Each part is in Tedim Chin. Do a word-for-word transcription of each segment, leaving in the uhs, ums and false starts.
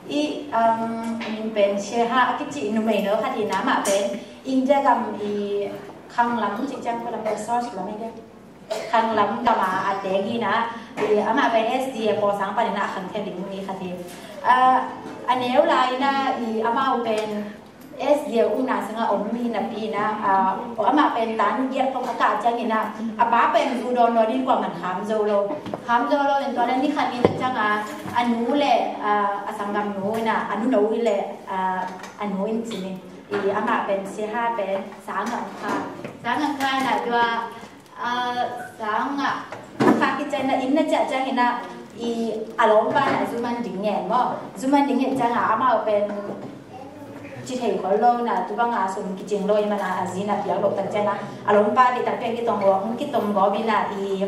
I, um, min pen Sheha a kici numei no khat hi na, amah pen India gam i khanglam ci ciang ko lam, resource lam i dia. Khanglam gam a a teng hi na, i amah pen S D A pawlsang panin a khangthei ding mi khat hi. Ah, a neu lai na i amau pen S D A umna sanga om mi napi na, ah, amah pen tan giat khong a kah ciangin a, a pa pen zu dawn lo ding kuaman kham zo lo. Kham zo lo in tua le ni khat ni tak ciang a, a nu le, ah, a sanggam nu in a, a nu no i le, ah, a nu in ci ni. I amah pen Sheha pen sang a kha. Sang a kha na tua, ah, sang a kha ki ciang na inn na ciah ciangin a, i a lawmpa na zu man ding ngen maw. Zu man ding ngen ciang a amau pen ci thei khol lo na, tu bang a sum kicing lo i man a, a zi na piak lo tak ciang a, a lawmpa deih tak piak kitong gawp, kitong gawp i na i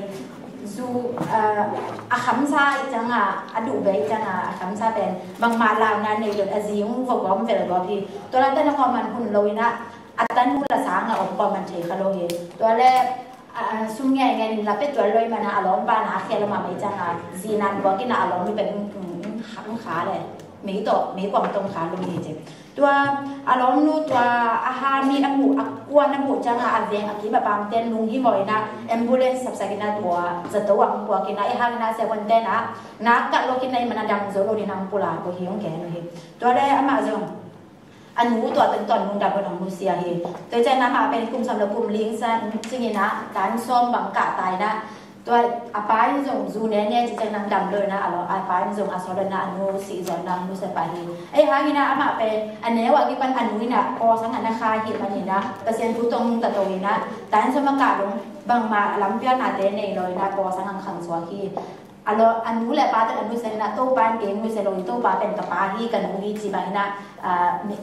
zu, ah, a khamsa i ciang a, a duh be i ciang a, a khamsa pen bangmah launa nei lo a zi hong va gawm vel gawp hi. Tua la tan a kuaman hun lo i na, a tanu la sang a om kuaman thei kha lo hi. Tua le, ah, sum ngeingei in la pia tuan lo i man a, a lawmpa na a khial lo mahmah i ciang a, zi nan buak i na a lawmnu pen, mm, mm, kha le. Mei tawh, mei kuang tawh kha lo hi ci. Tua a lawmnu tua a ha mi a muh, a kuan a muh ciang a, a veng a kim a pamten lunghimawh i na, ambulance sapsak i na tua zato ah hong puak i na, i hang i na seven ten a, na kah lo khin na i man a dam zo lo ding hong pulak uh hi, hong gen uh hi. Tua le amah zong a nu tua teng tua nu dam lo, a nu sia hi. Tua ciang amah pen kum sawm le kum li sang cingin a, tan sawm bang kah ta i na, tua a pa in zong zu ne ne ci ciang nang dam lo na, a lo, a pa in zong a sawt lo na, a nu sih zaw na, a nu sia pah hi. Ei hang i na amah pen a neu a kipan a nu i na pawlsang a na kha hi manin a, Pasian thu tawh hong ta to i na, tan sawm a kah dong bangmah lampiaknate nei lo i na pawlsang a khang suak hi. A lo, a nu le a pa te a nusia i na, Topa in kei nusia lo hi, Topa pen ka pa hi, ka nu hi ci bang i na, ah, mi,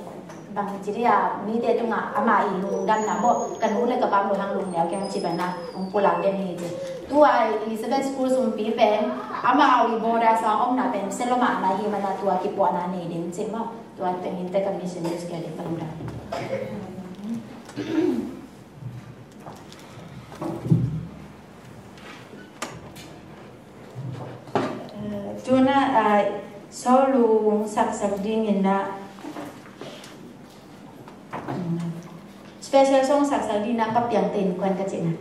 bang ci dia, mite tungah amah i lungdamna maw, ka nu le ka pa om lo hang lungneu keng ci bang i na, hong pulak den hi ci. Tua Elizabeth School sumpi pen, amau i border sawng omna pen Seloma na hi man a tua kipuahna nei ding ci maw. Tua teng in te ka missionaries kia ding ka lungdam. Eh, tuna, ah, sawlung saksak dingin na, mm, special song saksak dingin na papiang ten kuan ka cihna.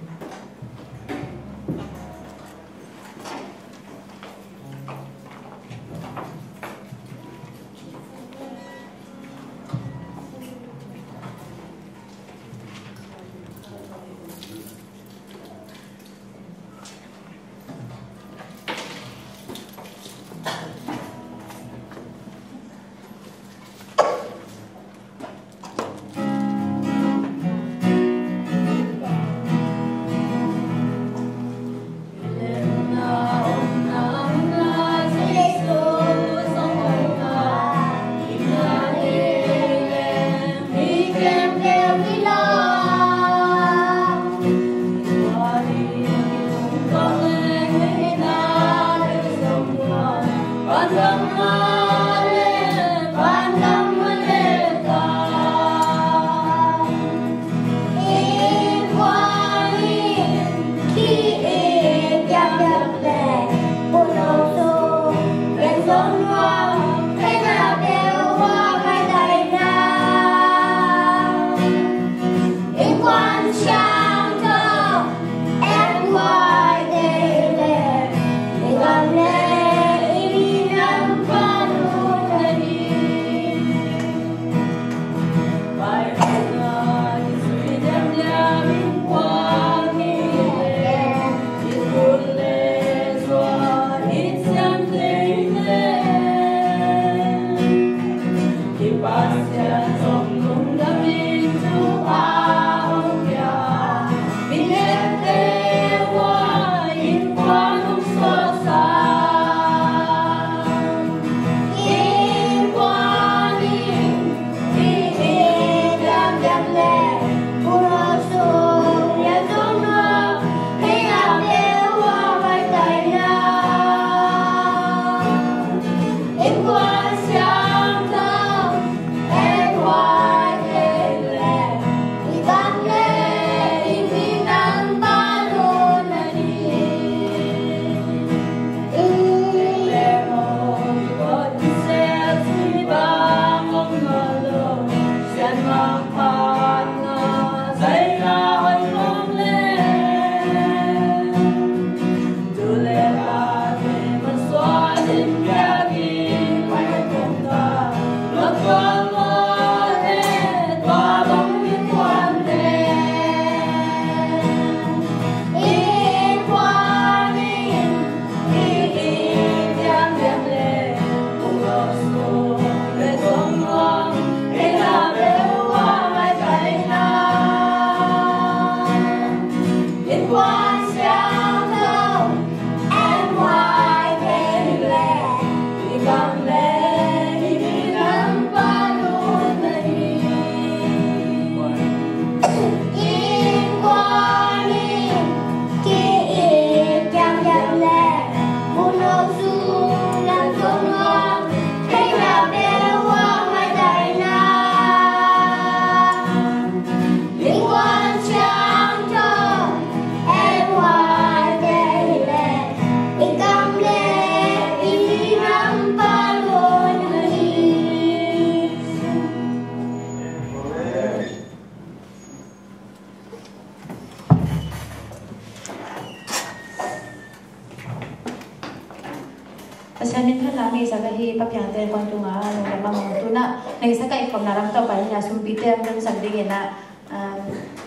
Papiang te kong tunga lungdam mahmah. Tu-in ah na i sa ka i khopna lam tawh pai ni-in ah sumpite hong tunsak dingin ah, ah,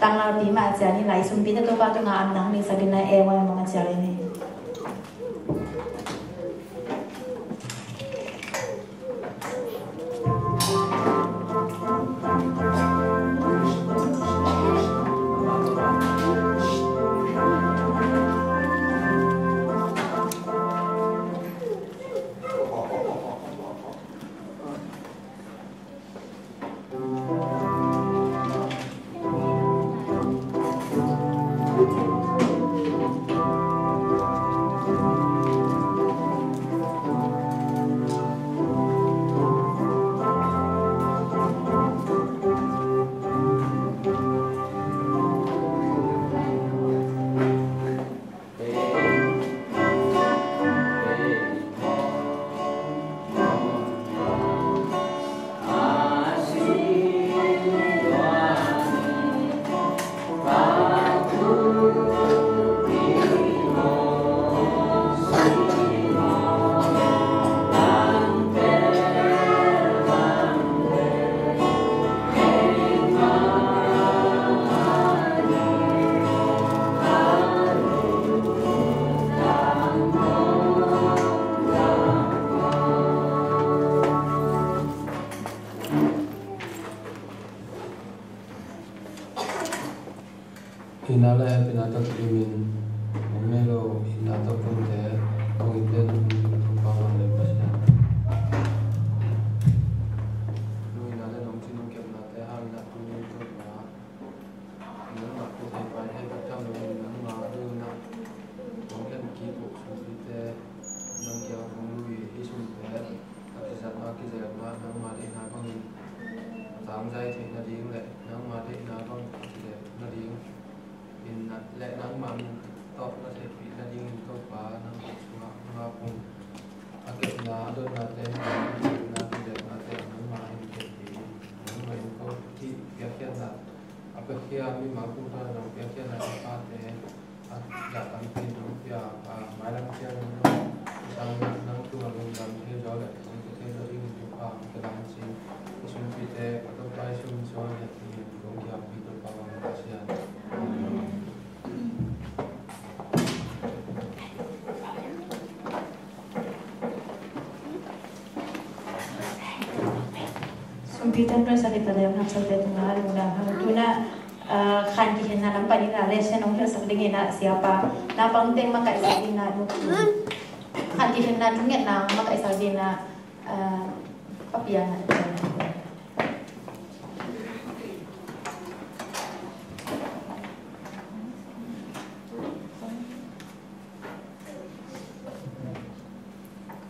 tanglaupi mah ciat ni-in ah i sumpite Topa tungah amna hong piaksak dingin ah e wan mah ciat ni. Itna le hehpihna tawh kimin, hong nei lo itna tawh pumte, hong itte nong Topa vanglian Pasian. Nong itna le nong cin nong kepnate hangin ah tuni Topa, nangmah thu thei pai thei bek tham loin nangma dingin ah hong khen kik uh sumpite nang kiang hong lui hi. Hih sumte a kizat ma kizat ma nangma deihna bangin a tangzai theih nading le nangma deihna bang a kizat nading in le nangma min tawh na theihpih nadingin Topa nang khut sungah hong ap ung. A kepna a dotnate, a kizatnate nangma in theihpih in, nangma in ko hih piakkhiatna a piakhia, mimal kum tawh nong piakhia na thupha te a dah tampi nong pia, a mailam ciang nong sang nang tungah lungdam thei zaw le nong pia thei zaw dingin thupha hong pia lai sin. Ka sumpite ka Topa Jesuh min suang in hehpih in kong kiangpih Topa vanglian Pasian. Sumpite hong tunsak khit ta leh hong hapsate tungah lungdam hang. Tu-in ah, ah, khan kikhenna lam pan in ah lesson hong hilhsak dingin ah siapa, naupangte makaihsak dingin ah, khan kikhenna thungetna makaihsak dingin ah, ah, Papiang ah.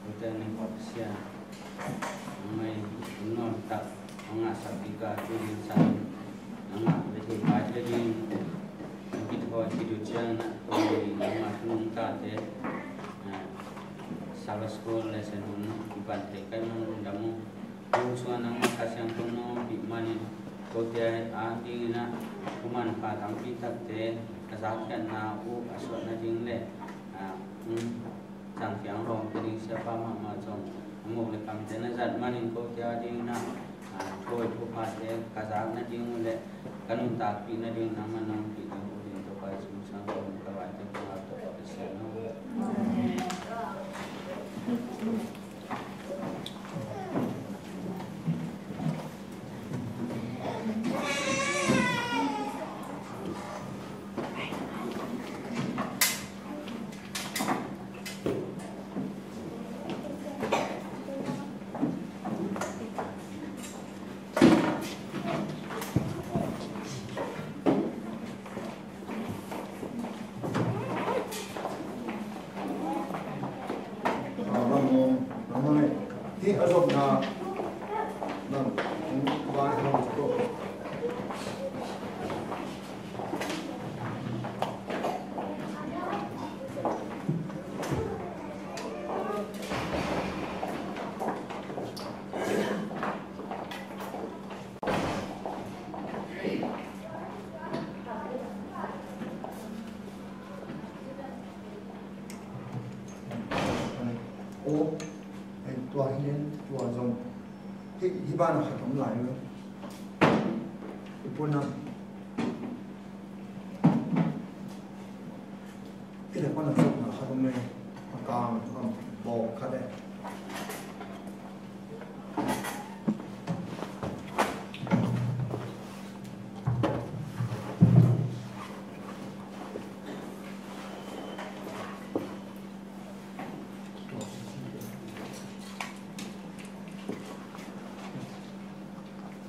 Ute nang Pasian, nangmah in nuamtak hong ngahsak ding ka, tu ding sang nangmah bek thei pai thei ding. Hong kithawi khit uh ciangin ah tua ni nangmah thu nungtate, ah, Sabbath School lesson hun kipan thei ka hih manin lungdam ung. Hong sungah nangmah Kha Siangtho nong ompih manin kote a dingin ah thumanpha tampi takte ka zakkhiatna uh a suah nading le, ah, um, Cangfiang hong pia ding siapa mahmah zong a nguk le kamte na zat manin kote a dingin ah, ah, thu hoih thuphate ka zak nading uh le ka nuntakpih nading nangmah nong ompih ding uh ding Topa Jesuh min suang ka vaite ka ngak Topa Pasian aw. Amen. Aw, hei, tua hi in, zong hih, hih banah khat om lai lo. I puna i le pana sukna khat om le, a kang a bawk khat e.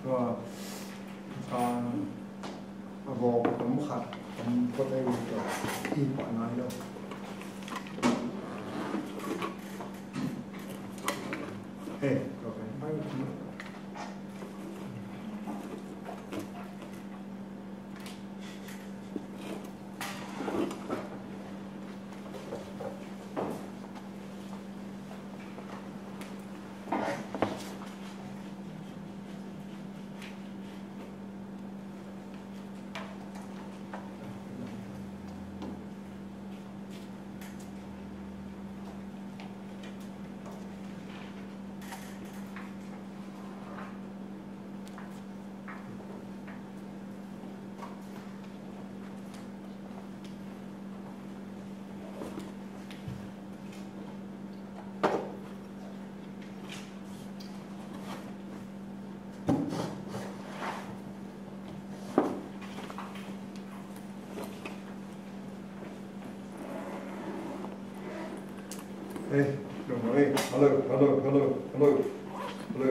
Tua, a, a bawk om khat om khat ei tua i pah nai lo. Hey, tua pen bai. Hey, hello, hello, hello, hello, hello.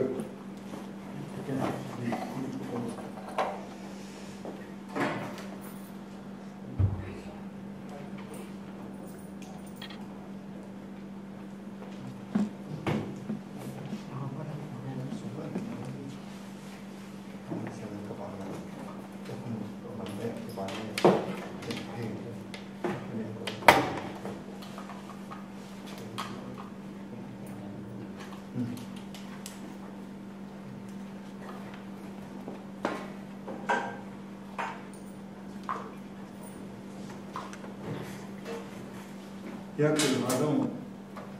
Hiah kei a dong,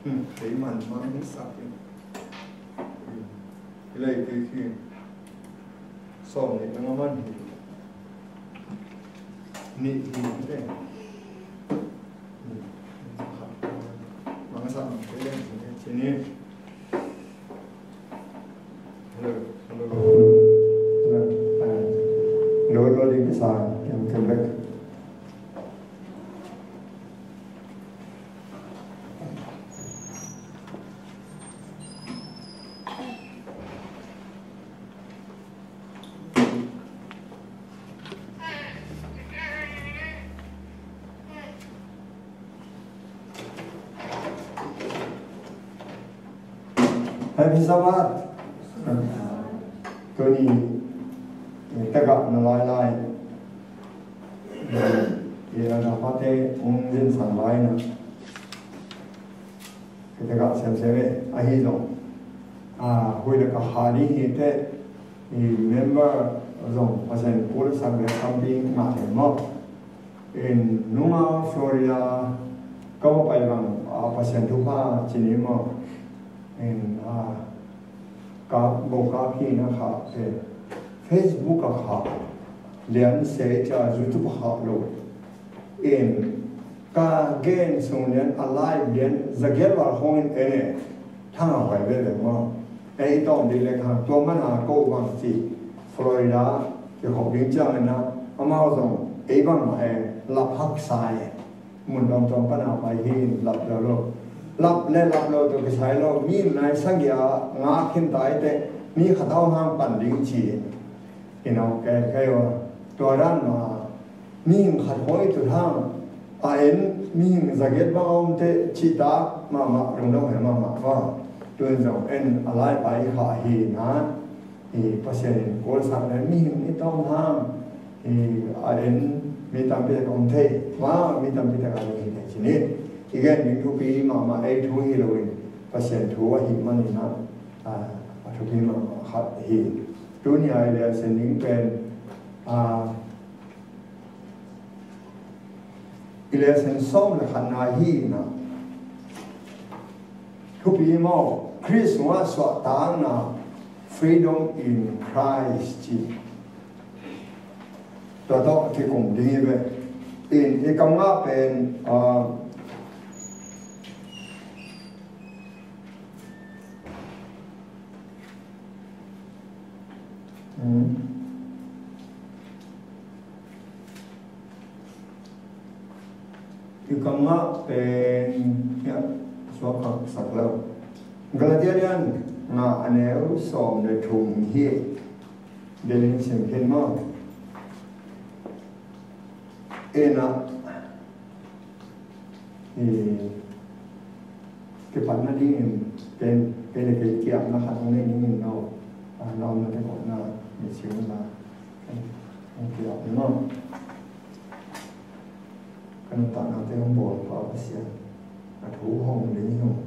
hmm, kei man man sak in. Hmm. Kei lei kei kei. Sawm nih nang a man hi. Nih hi te. Hmm. Mang sa mang te leng hi te. Ci ni. Hello, hello. Hello. Hello, hello, ding sa, kem, kem bek. Happy Sabbath. Tuni, eh, tagah na lailai. Eh, eh, na pate ung din sang lai na. Kei tagah semsem e, ahi zong. Ah, hui le ka ha ding hi te, i member zong Pasian kul sak le camping mah te maw. In nunga Florida ka va pai bang, a, Pasian thupha ci ni maw. In, a, ka bo ka khin a kha, e, Facebook a kha lian se ca, YouTube a kha lo. In ka gen sung lian, a live lian zagiat val hong in en e. Thang a huai veve maw. Ei tawm ding le khang tua man a ko bang ci Florida kikhop ding ciangin a, amau zong ei bang mah e, lap haksa e. Mun tawmtawm pan a pai hi in lap lo lo. Lap le lap lo tawh kisai lo, mi nai sagih a nga khin tai teh mi khat a om hang pan ding ci in. In ok, kei ua tua dan mah mihing khat hawi tu hang a en, mihing zagiat bang a om teh cihtak mahmah, lungdam hoi mahmah va. Tu in zong en a lai pai kha hi na. Hi Pasian in kul sak le mihing i tawm hang hi a en mi tampi tak om thei. Wa, mi tampi tak a ding hi thei ci ni. I gen ding thupi mahmah ei thu hi lo in Pasian thu ahi manin a, a thupi mahmah khat hi. Tuni a i leh a sen ding pen, a, i leh a sen sawm le khatna hi na. Thupi maw? Khrih sungah suahtakna, freedom in Christ ci. Tua tawh kikum ding hi ve. In i kam ngah pen, ah, hmm. I kam ngah pen, hiah, suak khak sak lo. Galatia lian nga a neu sawm le thum hi. Delin sim khin maw. Ena, i, kipatna dingin, ken, ken le kei kiamna khat hong nei dingin no. A, no na te kawhna, mi siu na. Hong kiam ni maw. Ka nuntaknate hong bawl Pa Pasian, a thu hong ding hi hong.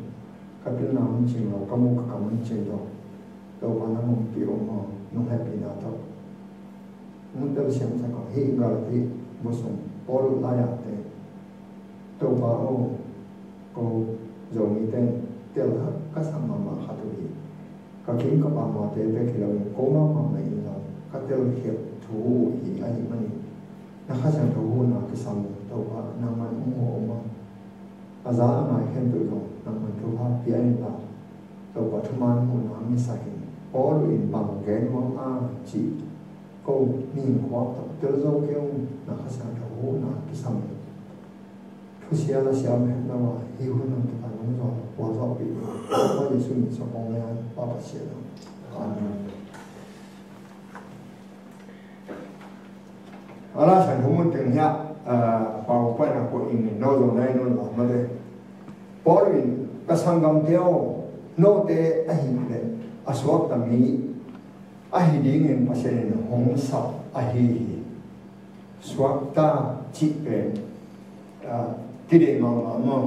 Ka pilna hong cing lo, ka muk ka kam hong cing lo. Topa nang ompih ung maw, nong hehpihna tawh. Nong telsiam sak hong hi gal hi, bu sung, Paul lai-ah te. Topa aw, ko Zomite in tel hak ka sak mahmah khat uh hi. Ka kim ka pamawte bek hi loin ko mahmah mah in zong ka telkhiat thu uh hi ahih manin na Kha Siangtho huhna kisam uh Topa nangman hong hawm a, a za a ngai khempeuh zong nangman thupha pia in la, Topa thuman huhna hong hisak in. Paul in bang gen nuam a cih ko mihing khuak tawh tel zo kei ung, na Kha Siangtho huhna kisam in. Thusia la siam het lo a, hih hun lam takah nong zawh, kua zawhpih lo. Topa Jesuh min suang kong ngai a, Pa Pasian aw. Amen. A Lai Siangtho mun teng hiah, ah, pau paina ko in no zong nai no la mate. Paul in, ka sanggamte aw, note ahih leh a suakta mi ahi dingin Pasian in hong sap ahi hi. Suakta cih pen, ah, kideih mahmah maw.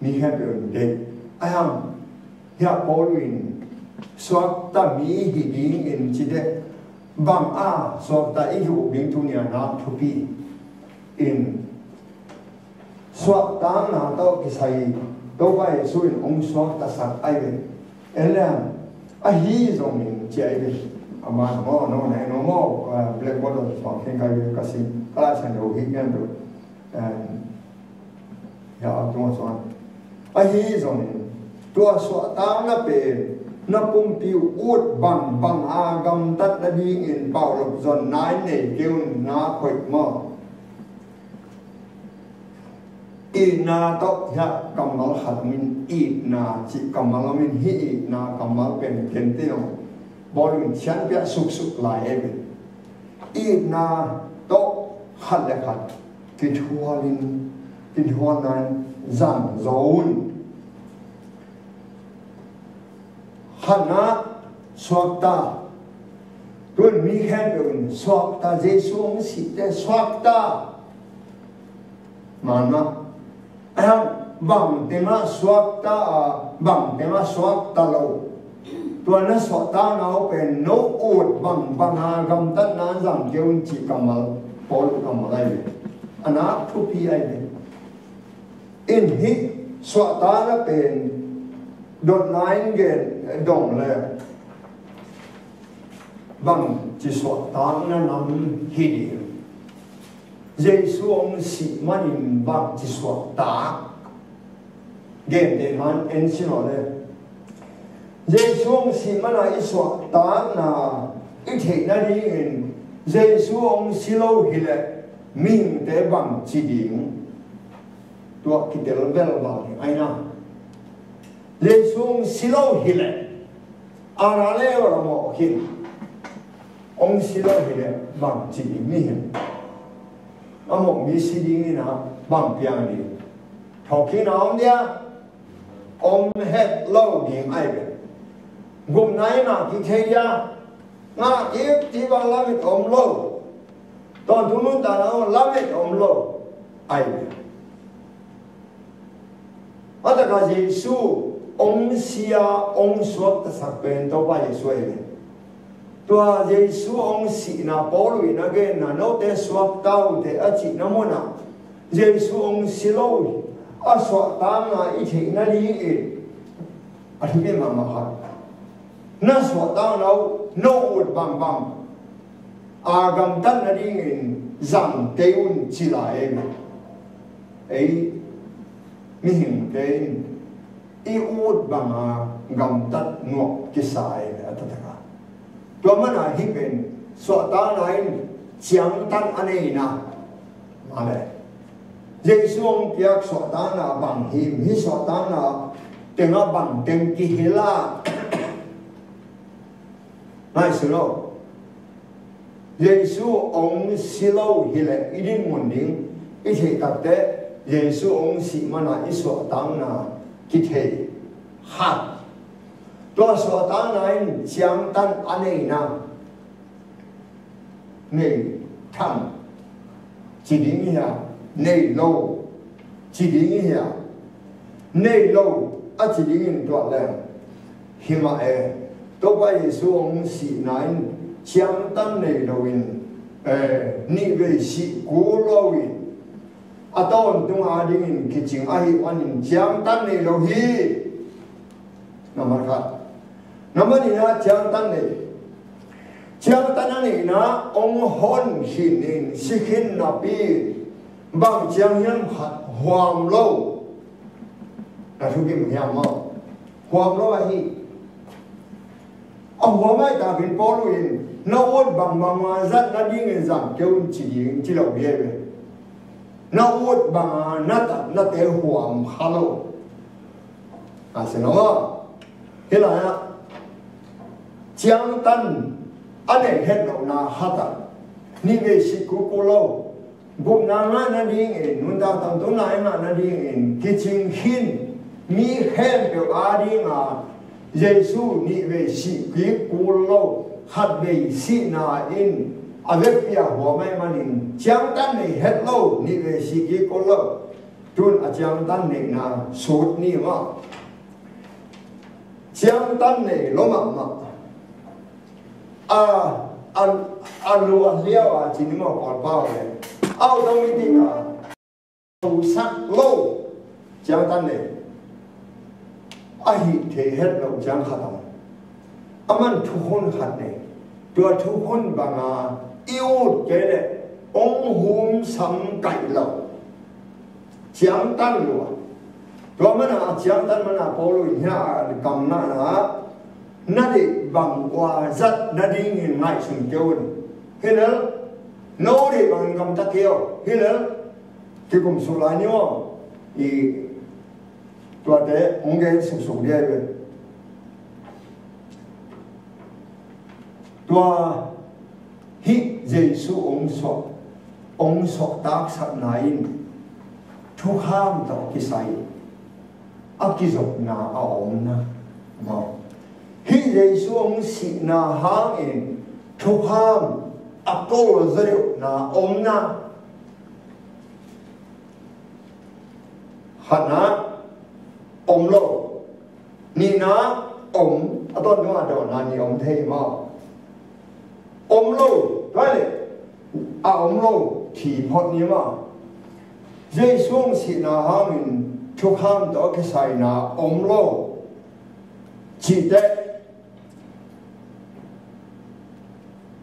Mi khempeuh in deih. Ahi hang, hiah Paul in suakta mi hi dingin ci teh, bang a suakta i hi uh ding tuni-a nak thupi in, suahtakna tawh kisai Topa Jesuh in hong suaktasak ahi ve. En lian, ahi zongin ci ahi ve. A man maw, no, nai no maw, ah, blackboard ah suak khin kai ve ka sim. Ka Lai Siangtho hi ngian tu. Eh, ya, a tung a suan. Ahi zongin, tua suahtakna pen na pumpi uh ut bangbang a gamtat nadingin paulop zon nai nei kei un, na khoih maw. Itna tawh hiah kammal khat om in, itna cih kammal om in, hih itna kammal pen kente zong bawlung in sianpiah suksuk lai ei ve. Itna tawh khat le khat kithualin, kithualna in zang zo un. Khatna suakta. Tun mi khempeuh in suakta, Jesu hong sih teh suakta. Mahmah. Ahi hang bang tengah suakta a, bang tengah suakta lo. Tua na suahtakna uh pen no ut bangbang a gamtatna zang kei un cih kammal, Paul kammal ahi ve. A nak thupi ahi ve. In hih suahtakna pen dotna in gen dong le bangci suahtakna nam hi ding. Jesu hong sih manin bangci suahtak. Gente man en sin aw le. Jesu hong sih mana i suahtakna i theihna dingin Jesu hong si lo hileh mihingte bangci ding. Tua kitel bel bang hi aina. Jesu hong si lo hileh a ra le a ra mawh khin. Hong si lo hileh bangci ding mihing. A mawh mi si ding ina bang piang ding. Thawhkikna om dia. Om het lo ding ahi ve. Gupna i ngah kik thei dia. Ngah kik ti bang lamet om lo. Tawntung nuntakna om lamet om lo ahi ve. A taka Jesu hong sia hong suaktasak pen Topa Jesu ahi ve. Tua Jesu hong sihna Paul in a genna note suakta uh teh a cihna munah Jesu hong si lo a suahtakna i theihna dingin A thupi mahmah khat. Na suahtakna uh, na ut bangbang a gamtat nadingin zang kei un ci lai ei. Ei mihingte in i ut banga gamtat nuam kisa ei a taktak a. Tua mana hih pen suahtakna in ciangtan a neina. Amen. Jesu hong piak suahtakna bang hi, hih suahtakna tengah bang teng kihel a. Ngaihsun aw. Jesu hong si lo hileh i dinmun ding i theih takteh Jesu hong sih mana i suahtakna kithei khat. Tua suahtakna in ciangtan a neina nei tham ci ding hi a, nei lo ci ding hi a, nei lo a ci dingin tuah leng hi mah e. Topa Jesu hong sihna in ciangtan nei loin, eh, nihvei sih kul loin a tawntung adingin kicing ahih manin ciangtan nei lo hi. Nambat khat. Nambat nihna ciangtan nei. Ciangtan a neihna hong hon khin in si khin napi bang ciang hiam khat huam lo. Na thukim hiam maw? Huam lo ahi. A huam ai takin Paul in na ut bangbang a zat nadingin zang kei un ci ding ci lo hi ve. Na ut banga na tatnate huam kha lo. A si lo maw? Hih lai-ah ciangtan a nei het lohna khat ah nihvei sih kul kul lo. Gupna ngah nadingin, nuntak tangtunna i ngah nadingin kicing khin mi khempeuh adinga Jesu nihvei sih kik kul lo, khatvei sihna in a vekpi a huam ahih manin ciangtan nei het lo, nihvei sih kik kul lo. Tun a ciangtan neihna sut ni mah. Ciangtan nei lo mahmah. A, a, a lu a liau a cin i mawh kawlpau le. Au tong i tik a. Sak lo. Ciangtan nei. A hih thei het lo ciang khat a. A man thukhun khat nei. Tua thukhun banga i ut kei le hong hum sam kaih lo. Ciangtan lua. Tua mana a ciangtan mana Paul in hia a kamna na na deih bang ua zat nadingin ngaihsun kei un. Hi lel, no deih bangin gamta kei aw. Hi lel, kikum suk lai ni aw. I tuate hong gen suksuk dia ve. Tua hih Jesu hong suah, hong suahtaksakna in thukham tawh kisai a kizopna a omna. Maw. Hih Jesu hong sihna hangin thukham a tolzaw deuhna omna. Khatna om lo. Nihna om, a tawntung a dawhna nih om thei maw? Om lo, tua le a om lo, thi phot ni maw? Jesu hong sihna hangin thukham tawh a kisaina om lo. Cihte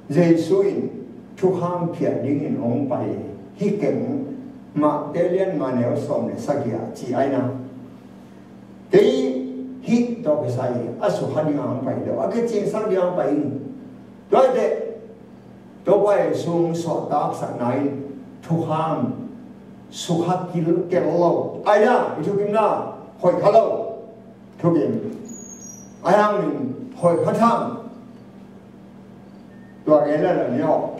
Jesu in thukham phiat dingin hong pai hi keng, Mate lian nga neu sawm le sagih ah ci aina. Kei hih tawh kisai a sukha dingin hong pai lo, a kicingsak dingin hong pai hi. Tuaite Topa Jesu hong suahtaksakna in thukham sukha kilkel lo. Aina i thukimna hoih kha lo. Thukim. Ahi hangin hoih kha tham. Tua gen la la ni aw.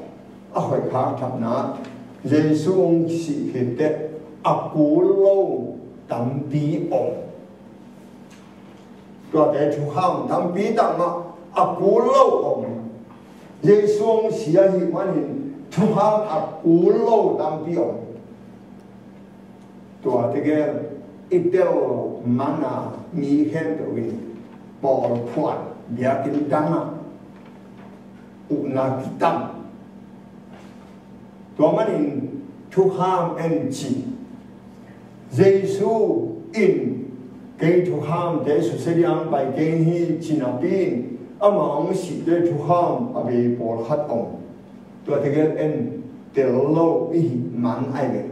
A hoih kha thamna Jesu hong sih khit teh a kul lo tampi om. Tuate thukham tampi tak mah a kul lo om. Jesu hong si ahih manin thukham a kul lo tampi om. Tuate gel i tel mana mi khempeuh in pawlphuan biakinn dangah ukna kitam. Tua manin thukham en ci. Jesu in Kei thukhamte susia ding pai kei hi ci napi in, ama hong sihte thukham a bei pawlkhat om. Tuate gel en tel lo i hih man ahi ve.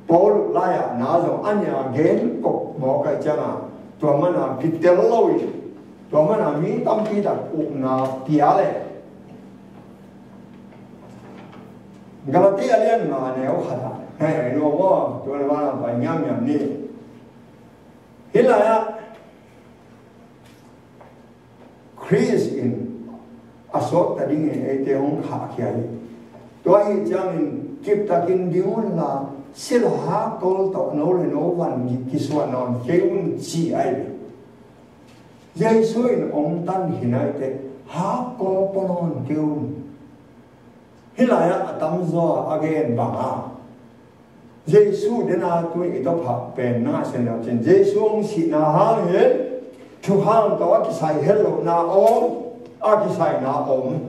Paul lai-ah na zong a nia gen kop mawk ahih ciangin, tua mana kitel lo in, tua mana mi tampi tak ukna pia leh. Galati a lian nga neu khat ah, hei, no maw, tua le mana pai ngiamngiam ni. Hih lai-ah Khrist in a suakta dingin eite hong khahkhia hi. Tua ahih ciangin kiptakin ding unla, sila hakkol tawh no le no van kisuan nawn kei un ci ahi ve. Jesu in hong tan hi nai teh hakkol pua nawn kei un. Hih lai-ah a tamzaw a gen bang a, Jesu dena tu i tawpah pen na sen lo cin, Jesu hong sihna hangin thukham tawh a kisai het lohna om, a kisaina om.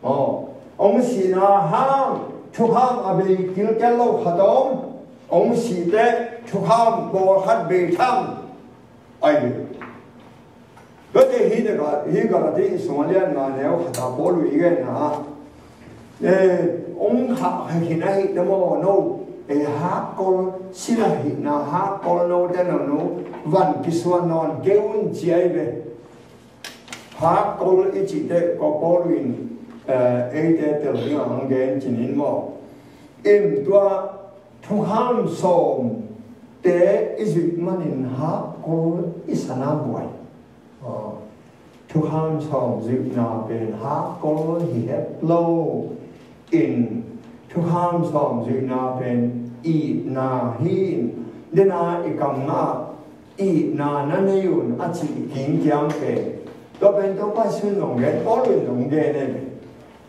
Aw, hong sihna hang thukham a bei kilkel lo khat om, hong sih teh thukham pawlkhat bei tham. Ahi ve. Tuate hi, hi Galati sung a lian nga neu khat ah Paul i genna ah, eh, hong khahkhia khin ahih teh maw, no, eh, hakkol sila hihna hakkol no te no no van kisuan nawn kei un ci ahi ve. Hakkol i cih teh ko Paul in, eh, eite tel ding a hong gen cin in maw. In tua thukham sawmte i zuih manin hakkol i sa na buai. Aw, thukham sawm zuihna pen hakkol hi het lo. In thukham sawm zuihna pen itna hi in, dena i kam ngah itna na nei un a cih kingkiam pen. Tua pen tua Pasian zong gen, Paul in zong gen e.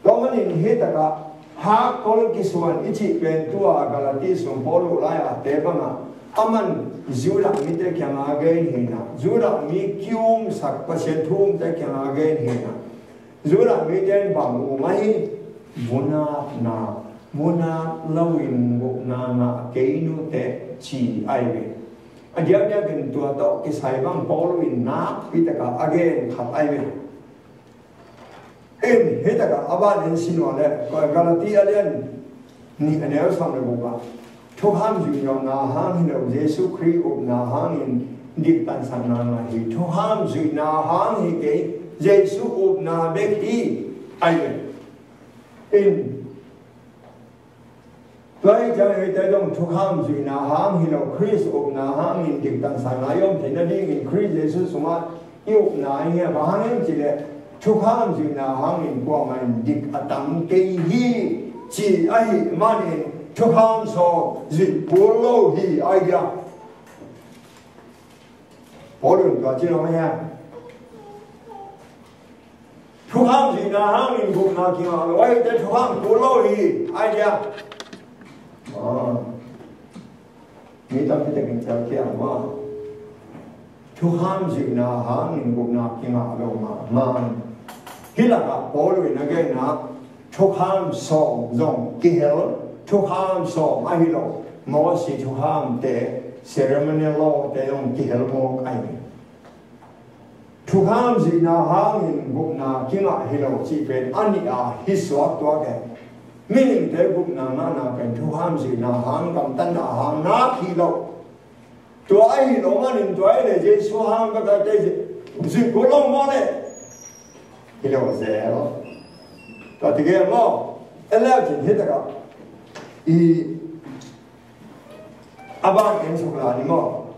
Tua manin hih takah hakkol kisuan i cih pen tua Galati sung Paul uh lai-a te bangah, aman Judah mite kiangah gen hi na, Judah mi kiumsak Pasian thu umte kiangah gen hi na, Judah mite in bang um ahi, vunatna, vunat loin gupna ngah kei nuteh ci ahi ve. A diakdiakin tua tawh kisai bang Paul in nakpi takah a gen khat ahi ve. In hih takah a ban in sin uh leh, Galati a lian nih a neu sawm le guk ah, thukham zuihna hang hi lo, Jesu Khrih upna hangin diktansakna ngah hi. Thukham zuihna hang hi kei, Jesu upna bek hi. Ahi ve. In Tua hi ciang eite zong thukham zuihna hang hi lo, Khrist upna hangin diktansakna i om theihna dingin Khrist Jesu sungah i upna hi a, bang hang hiam cih leh thukham zuihna hangin kuamah in dik a tam kei hi, ci ahih manin thukham sawm zuih kul lo hi, ahi dia. Paul in tua ci lo mah hiam? Thukham zuihna hangin gupna kingah lo, ahi teh thukham kul lo hi, ahi dia. Ah. Mi tampi takin tel kei a, thukham zuihna hangin gupna kingah lo mahmah. Hih lakah Paul in a genna thukham sawm zong kihel, thukham sawm ahi lo, Moses thukhamte, ceremonial law te zong kihel mawk ahi. Thukham zuihna hangin gupna kingah hi lo cih pen a nih a hi suak tuak e. Mihingte gupna ngahna pen thukham zuihna hang, gamtatna hang nak hi lo. Tua ahi lo manin tua ahi leh Jesu hang bek a teh zuih kul lo maw leh? Hi lo zel. Tua ti gel maw? En leu cin hih takah i a ban en suk la ni maw?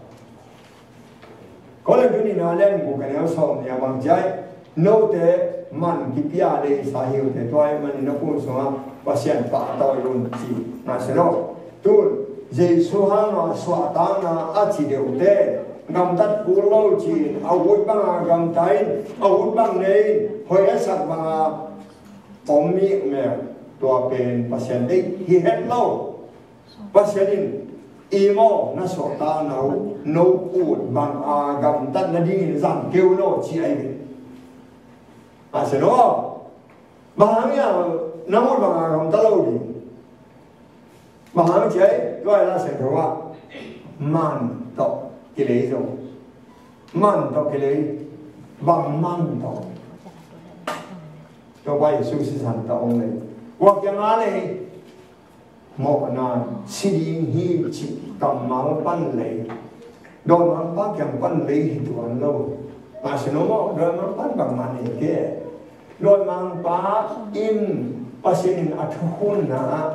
Korin thu nihna lian guk a neu sawm nih a bang ci hiam? Note man kipia deihsa hi uh teh, tua ahih manin na phone sungah Pasian pahtawi un ci. Ngaihsun aw. Tun Jesu hanga suahtakna a ci deuhte, gamtat kul lo ci-in, a ut banga gamta in, a ut bang ne in, hoih a sak banga om mikmel, tua pen Pasian deih hi het lo. Pasian in, i maw, na suahtakna uh, no ut banga gamtat nadingin zang kei un aw ci ahi ve. A sia no. Bang hang hiam, na ut banga gamta lo ding? Bang hang ci hiam? Tua hi la sia no a, man tawh kilei zo. Man tawh kilei, bang man tawh? Topa Jesu sisan tawh hong lei. Kua kiangah lei? Mawhna si ding hi cih kammal pan lei. Dawimangpa kiang pan lei hi tuan lo. Mah si no maw, dawimangpa bangmah nei kei. Dawimangpa in, Pasian in a thukhunna ah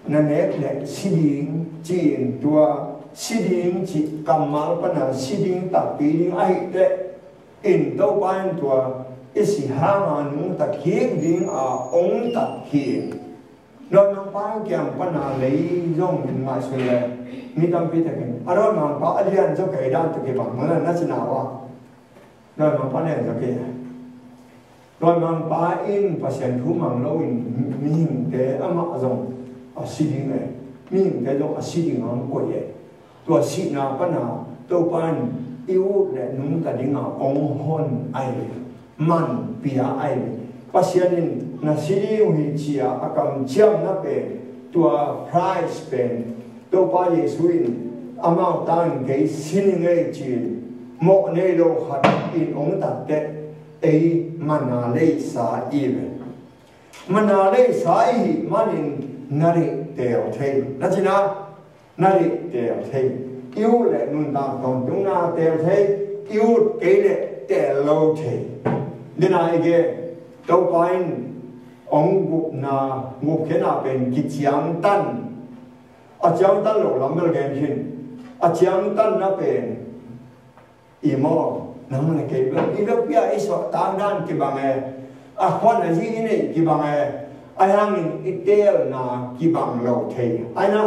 na nek leh si ding ci-in, tua si ding cih kammal pana si ding takpi ding ahih teh in, Topa in tua i si hanga nungta kik dinga hong tat hi. Dawimangpa kiang pana lei zong in ngaihsun leh, mi tampi takin a dawimangpa a lian zaw kei dan tawh kibang mawk na cina uh a. Dawimangpa lian zaw kei. Dawimangpa in Pasian thu mang loin mihingte amah zong a si ding e. Mihingte zong a si ding a hong koih e. Tua sihna pana Topa in i ut leh nungta dinga hong hon ahi ve. Man pia ahi ve. Pasian in na si ding uh hi ci-a a kamciamna pen, tua price pen, Topa Jesu in amau tangin kei si ning ei ci-in mawh nei lo khat in hong tat teh, ei mana leisa i ve. Mana leisa i hih manin na deih teel thei. Na cina, na deih teel thei. I ut leh nuntak tawntungna teel thei. I ut kei leh teel lo thei. Dena i gen, Topa in hong gupna, gupkhiatna pen kiciangtan. A ciangtan lo lam bel gen khin. A ciangtanna pen i maw, nang le kei bel i biakpi-a i suahtak dan kibang e. A khuan a zi i neih kibang e. Ahi hangin i teelna kibang lo thei. Ahi na,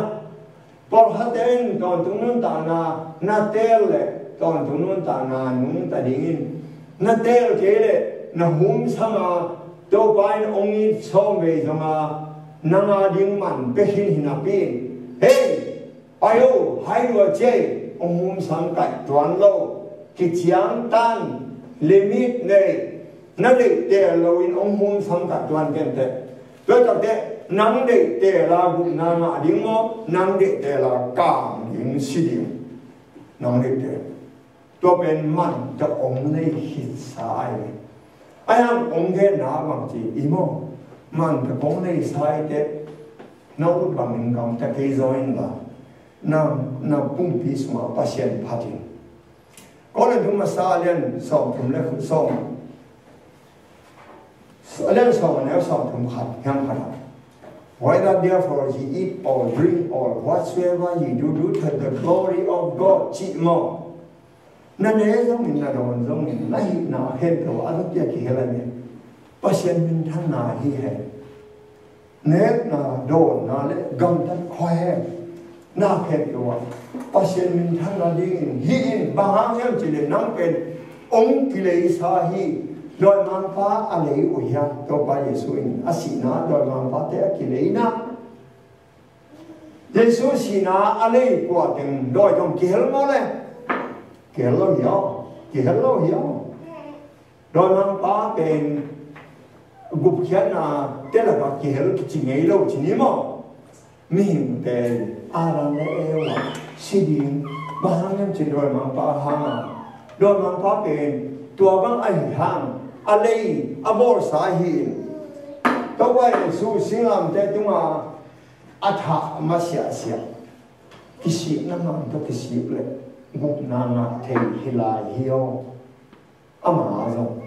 pawlkhatte in tawntung nuntakna na teel leh, tawntung nuntakna nungta dingin, na teel kei leh na humsam a, Topa in hong it sawm vei zonga nang a ding man pia khin hi napi in, hei, pai o, hai lua ciai, hong humsam kaih tuan lo. Kiciangtan, limit nei, na deih teel loin hong humsam kaih tuan kei inteh. Tua takte, nang deih teel a gupna ngah ding maw, nang deih teel a kang ding, si ding? Nang deih teel. Tua pen man tawh hong nei khitsa ahi. Ahi hang hong genna bang ci i maw, man tawh hong neisa i teh, na ut bangin gamta kei zaw inla, na, na pumpi sungah Pasian phat in. Korin thu masa a lian sawmthum le sawm, a lian sawm a neu sawmthum khat, hiam khat ah, "Whether therefore ye eat or drink or whatsoever ye do, do to the glory of God," cih maw. Na ne zongin, na dawn zongin, na hihna khempeuh a, a zong pia kihel a nih. Pasian minthanna hi hen. Nekna, dawnna le gamtat khuahem na khempeuh ah Pasian minthanna dingin hih in. Bang hang hiam cih leh nang pen hong kileisa hi. Dawimangpa a lei uh hiam? Topa Jesu in a sihna dawimangpate a kileina. Jesu sihna a lei kua teng dawi tawh kihel maw le? Kihel lo hi aw. Kihel lo hi aw. Dawimangpa pen gupkhiatna te lakah kihel kici ngei lo ci ni maw? Mihingte Adam le Eva si ding. Bang hang hiam cih leh dawimangpa hang a. Dawimangpa pen tua bang ahi hang a lei a bawlsa hi. Topa Jesu singlamteh tungah a thah masiahsiah, kisikna man tawh kisik leh gupna ngah thei hi lai hi aw. Ama zong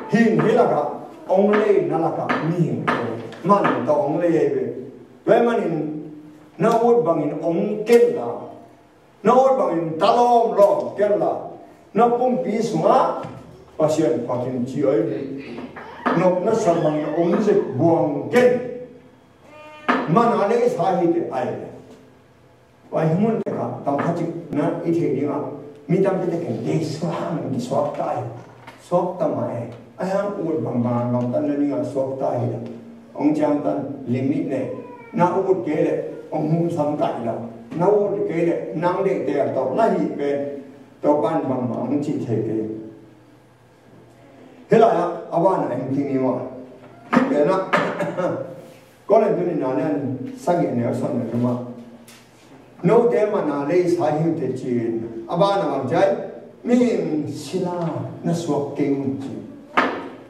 hin hih lakah hong leina lakah mihingte man tawh hong lei ahi ve. Tua ahih manin na ut bangin hong ken la, na ut bangin ta lawmlawm ken la, na pumpi sungah Pasian phat in ci ahi ve. Nopna sa bangin hong zek buang ken. Man a leisa hi teh ahi ve. Tua hi mun tekah tam khat cih na i theih dingah, mi tampi takin deih suak hang, deih suak ta hi. Suak ta mah e. Ahi hang ut bangbang a gamtatna dingah suak ta hi. Hong ciangtan limit nei. Na ut kei leh hong humsam kaih lo. Na ut kei leh nang deih teel tawh na hih pen Topa in bangbang hong cih thei kei. Hih lai-ah a vanah hong kingim a, hih penah Korin thu nihna lian sagih a neu sawm le thumah, note man a leisa hi uh teh ci-in A ban a bang ci ai, mihing sila na suak kei un ci.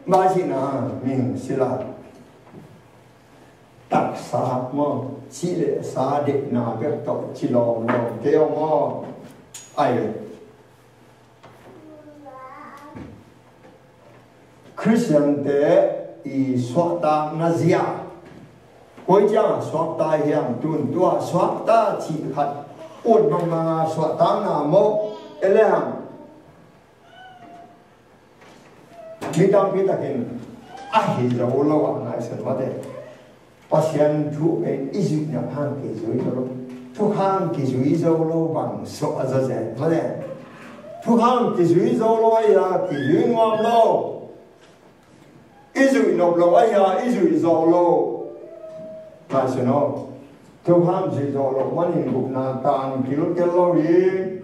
Bang ci na mihing sila taksa maw, ci le sa deihna bek tawh ci lawm lawm kei aw maw. Ai, Khristiante i suahtakna zia koi ciang suakta hiam? Tun tua suakta cih khat ut bangmanga suahtakna maw? Elehang mi tampi takin a hi zo lo ah ngaihsun mate. Pasian thu pen i zuih nak hang kizui zo lo. Thukhang kizui zo lo bang suah a za zen mate. Thukhang kizui zo lo ahi a kizui nuam lo. I zuih nop lo ahi a i zuih zawh lo. Ngaihsun aw. Thukhang zuih zawh lo manin gupna tan kilkel lo ding.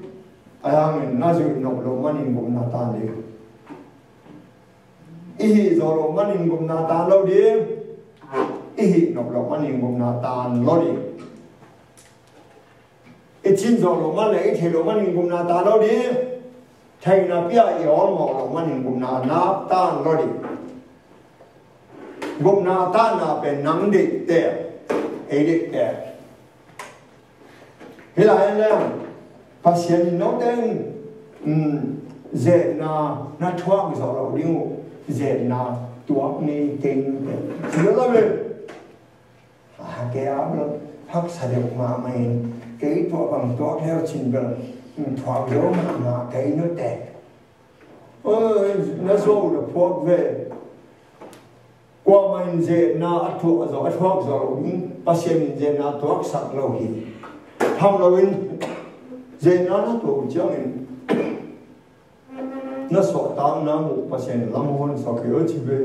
Ahi hangin na zuih nop lo manin gupna tan ding. I hih zawh lo manin gupna tan lo ding. I hih nop lo manin gupna tan lo ding. I cin zawh lo man le i thei lo manin gupna tan lo ding. Theihna pia i awlmawh lo manin gupna nak tan lo ding. Gupna tanna pen nang deihte, ei deihte. Hi lai en leng Pasian in note in, um, zehna na thuak zawh loh ding uh, zehna tuak ni kei ni te. Ci lo la ve. A, kei a bel haksa deuh mahmah in, kei tuah bang tuak leu cin bel, um, thuak zo mahmah kei note. Oi, na zo na phuak ve. Kuamah in zehna a thuak zo, a thuak zo lo ding, Pasian in zehna tuaksak lo hi. Tham loin zehna na tuak uh ciangin na suahtakna uh Pasian in lam hon sak hi, oi ci ve.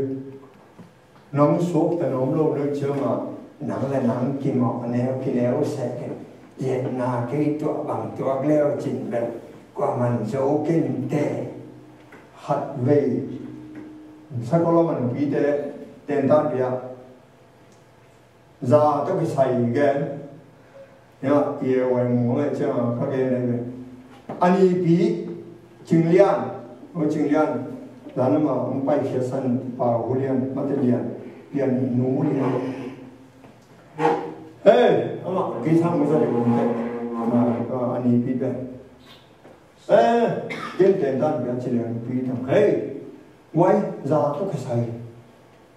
Nang suakta na om lo na uh ciangah nang le nang kimawh a neu kineu seh kei. Zehna kei tuah bang tuak leu cin bel kuaman zo kei te. Khat vei sakol a man pite tentan pia za tawh kisai gen. Ya, i e wai mu ngai ciang a ka gen ai ve. A nipi Cing Lian, o Cing Lian, dan ama hong pai khia san pa Hu Lian, mate Lian, Lian nu Lian. Hey, ama kei sang mu sa de mu te. A, a nipi pe. Eh, ken ten dan pia ci lian pi tang. Hey, wai, za tawh kisai.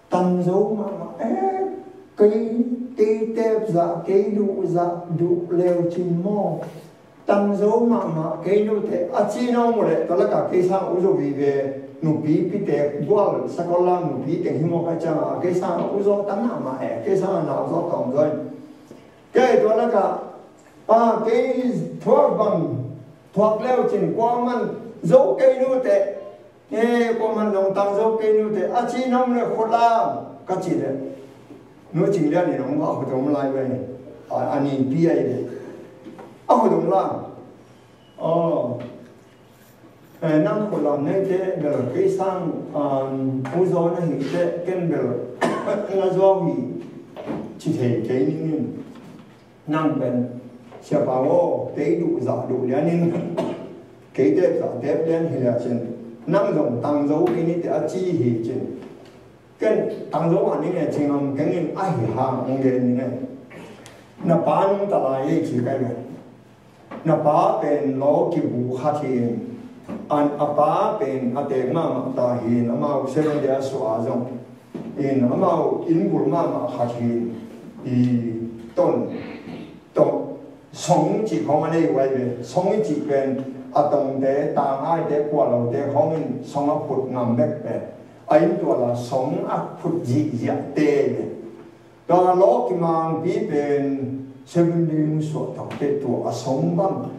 Tang zo mahmah, eh, kei, kei tep zah, kei duh zah, duh leu cin maw. Tang zo mahmah, kei duh te, a ci nong mu le, tua laka kei sang u zo vive, nupi pite, gual, sakol lam nupi te hi maw ka ciang a, kei sang u zo tang mahmah, eh, kei sang a nau zo tawm zo. Kei tua laka, a, kei thuak bang, thuak leu cin kuaman, zo kei nu te, e, kuaman zong tang zo kei nu te, a ci nong le khut lam, ka ci le. Nu Cing Lian in hong a khut om lai ve, a, a nipi ai ve. A khut om lam. Aw. Eh, nang khut lam neite bel kei sang, um, u zaw na hi te ken bel na zaw hi ci thei kei ning in. Nang pen siapa aw, kei duh zah duh lian in kei tep zah tep lian hi lia cin. Nang zong tang zo kei ni te a ci hi cin. Ken tang zo a ning e cing am keng in a hi hang ong gen ning e. Na pa nung ta lai ei ci kai ve. Na pa pen law kibu khat hi in, an a pa pen a tek mahmah ta hi in, amau Seventh Day a suah a zong in, amau inn bul mahmah khat hi in, i ton, ton, song cih khawng a nei uh ai ve. Song i cih pen a tongte, tangaite, kualote khawng in song a phut ngam bek pen a inn tual a song a phut zihziahte ve. Tua law kimangpi pen Seventh Day hong suah takte tua a song bang